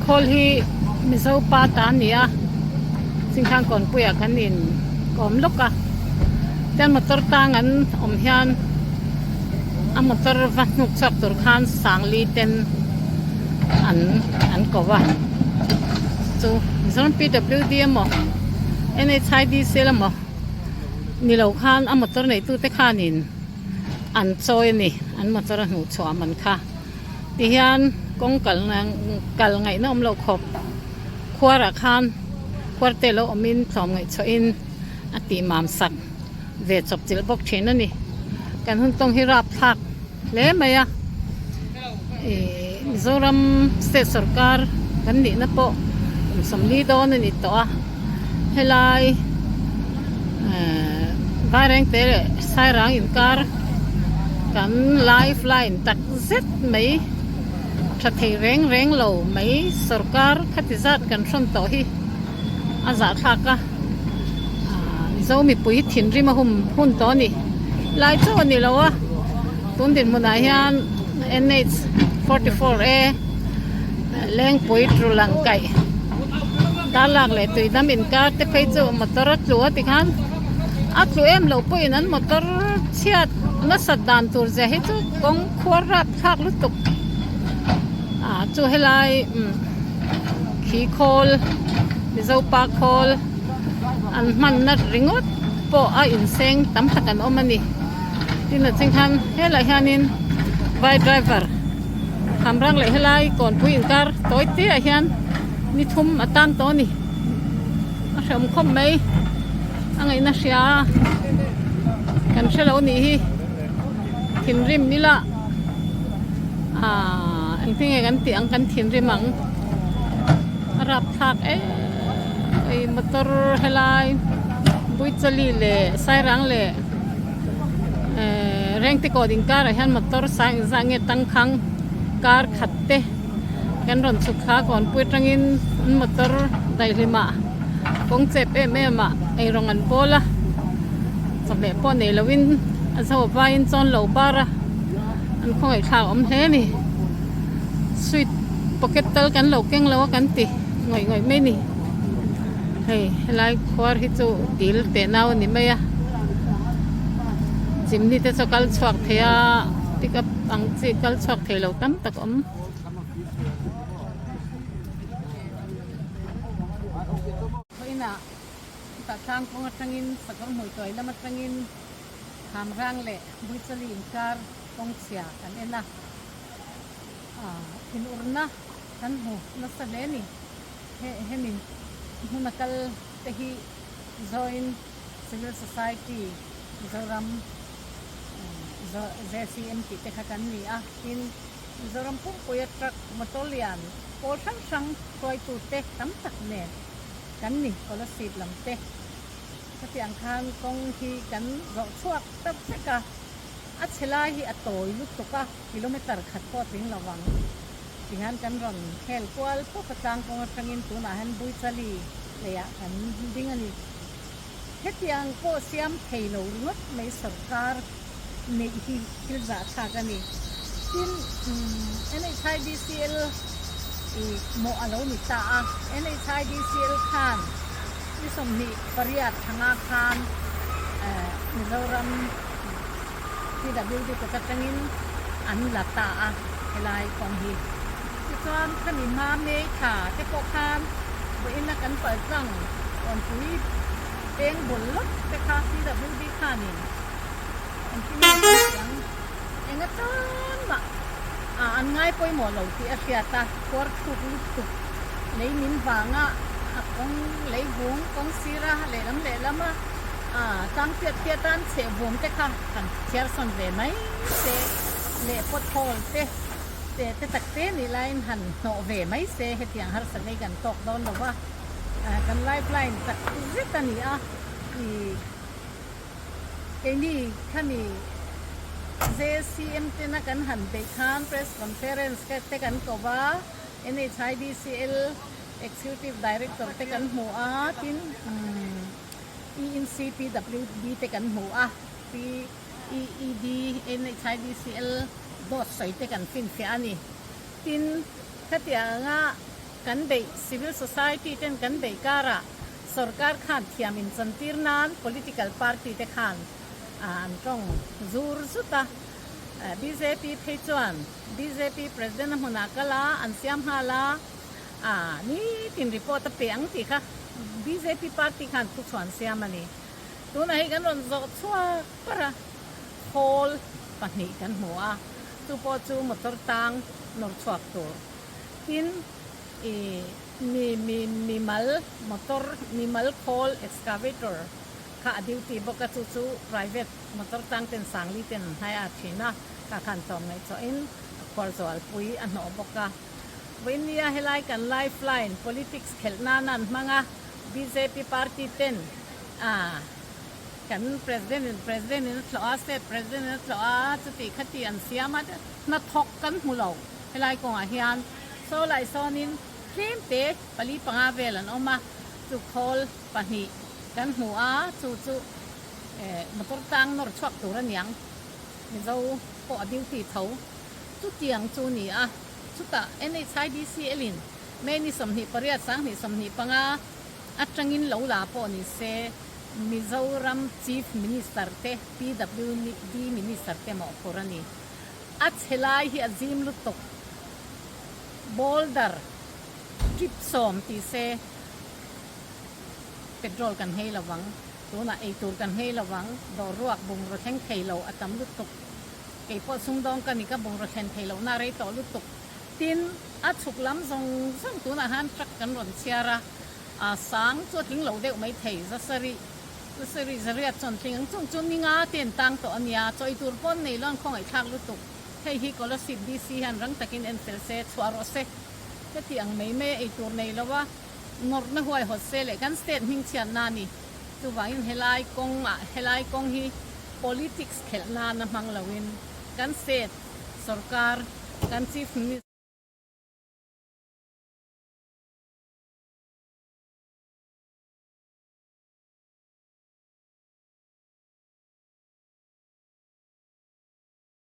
khawl hi Mizo pa ta a ni a Chingkhang kawnpuiah kan in kawm lawk a tian motor tang an awm hian a motor va hnuk chhuak tur khan sangli ten an an ko a chu Mizoram PWD emaw N_H_I_D_C emaw ni lo khan a motor neitu te khanin an chawi a ni an motor a hnuh chhuah man kha. Tihian kawng kal kal ngaihna awm loh khawp khuarah khan khuar te lo awmin tlawm ngaihchhuahin a tih mam sak ve chawp chilh bawk thin a ni. Kan hun tawng hi rap thlak hle mai a, ihh Mizoram state sorkar kan nihna pawh kum sawmli dawn a ni tawh a, helai ehh Vairengte leh Sairang inkar kan life line tak zet mai tha thei reng reng lo mai sorkar khati zat kan hrawn tawh hi a zahthlak a ah Mizo mipui thinrim a hum hun tawh a ni lai chauh a ni lo a tun dinhmunah hian NH 44 A Lengpui Trulang kaih Darlak leh Tuidam inkar te phei chu motor a tlu a tikhan a tlu em loh pawhin an motor chhiat nasat dan tur zia hi chu kawng khuar rap thlak lutuk ah chu helai umm khi khawl Mizo pa khawl an hmanna ringawt pawh a inseng tam tak an awm a ni tin a ching khan helaiah hianin vai driver Hamrang leh helai kawnpui inkar tawi te ah hian ni thum a tan tawh a ni a hreawm khawp mai a ngaihna hria kan hrelo a nih hi thinrim ila ahh engtin nge kan tih ang kan thinrim ang a rapthlak em mai motor helai Buichali leh Sairang leh ehh Rengtekaw inkar ah hian motor sang engzah nge tangkhang kar khat te kan rawn chhuk thla kawnpui atangin an motor daihlim ah kawng chep em em ah eirawng an bawl a chawhmeh pawh nei lo in a zo vaiin chawn lo bar a an khawngaih thlak awm hle a ni sweet pocket tal kan lo keng lo a kan ti ngawih ngawih mai a ni hei helai khuar hi chu dil teh nau a ni mai a chimni te chu a kal chhuak thei a pickup ang chi kal chhuak thei lo tam tak a awm. Vawiinah chutah tlang kawng atangin sakawr hmui tuai lam atangin Khamrang leh Buichali inkar kawng chhia kan en a, ah thinurna kan hmu nasa hle a ni. Hemi hmuna kal te hi Joint Civil Society Mizoram JCM tih te kha kan ni a, tin Mizoram pumpuia truck motor lian pawl hrang hrang hruaitute tam tak nen kan ni Kolasib lam te khatiang khan kawng hi kan zawh chhuak ta vek a, a chhe lai hi a tawi lutuk a, kilometer khat pawh a tling lo vang tihian kan rawn hel kual pawp a tlang kawng atangin tunah hian Buichali leiah kan ding a ni. Hetiang pawh siam thei lo ringawt mai sorkar neih hi thil zahthlak a ni. Tin, NHIDCL i mawh a lo ni ta a, NHIDCL khan ni 28 thanga khan Mizoram PWD kut atangin an la ta a helai kawng hi. Tichuan khami hma May thla te pawh khan vawiin a kan pal tlang Kawnpui peng bul lawk te kha PWD khanin engtin nge kan tih ang eng atan mah an ngai pawimawh lo tih a hriat a, khuar thluk lutuk lei min vanga a kawng lei vung kawng sira lehlam lehlama tlang piat piat an chheh vum te kha kan chhiar sawn ve mai se leh pothole te te te tak te nih laiin han hnawh ve mai se hetiang harsa ngei kan tawk dawn lo va. Kan lifeline tak zet a ni a, ih keini khami JCM tena kan han beih khan press conference te kan ko va, NHIDCL Executive Director te kan hmu a, tin ENCPWD te kan hmu a, PEED, NHIDCL boss sawi te kan finfiah a ni. Tin, khatianga. kan beih civil society ten kan beih karah sorkar khan thiam in chantir nan political party te khan an tawng zur zut a. Bjp phei chuan bjp president a hmunah kal a, an siam nghal a, nitin report a pe ang tih kha bjp party khan thuchhuah an siam a ni. Tunah hi kan rawn zawh chhuak par a, khawl pahnih kan hmu a, chu pawh chu motor tang nawr chhuak tur. Tin, ih mi mi mimal motor mimal khawl excavator kha a duty bawk a, chu chu private motor tang ten sangli ten an hnai a thin a, kha khan tlawm ngaihtuahin a khuar zualpui a hnawh bawk a. Vawinia helai kan lifeline politics khelh nana an hmang a, bjp party ten ah kan president in president in a tlawh a, state president in a tlawh a, chuti khati an siam a, hnathawk kan hmu lo helai kawngah hian saw lai sawnin tlem te pali panga vel an awm a, chu khawl pahnih kan hmu a, chu chu eh motor tang nawr chhuak tur a niang Mizo pawh a duty tho chutiang chu a ni a, chutah NHIDCL in May ni 28 2025 atangin lo la pawh ni se Mizoram Chief Minister te PWD Minister te mawhphur a ni. A chhe lai hi a zim lutuk. Boulder trip sawm ti se petrol kan nghei lovang, tunah eitur kan nghei lovang, dawrruak bungraw thleng thei lo a tam lutuk. Keipawh sumdawng ka ni ka bungraw thlen thei lohna a rei tawh lutuk. Tin, a chhuk lam zawng zawng tunah khan truck kan rawn chhiar a, a sang chu a tling lo deuh mai thei, zasarih, zasarih zariat chuan tling ang chung chu ninga te an tang tawh a nia, chaw ei tur pawn nei lo an khawngaihthlak lutuk, hei hi Kolasib DC hian rang takin en fel se, chhuah rawh se, heti ang mai mai a ei tur nei lo a, nawrhna huaihawt se leh kan state hmingchhiat na a ni, chuvangin helai kawng ah helai kawng hi politics khelh nana hmang loin kan state sorkar kan chief minister.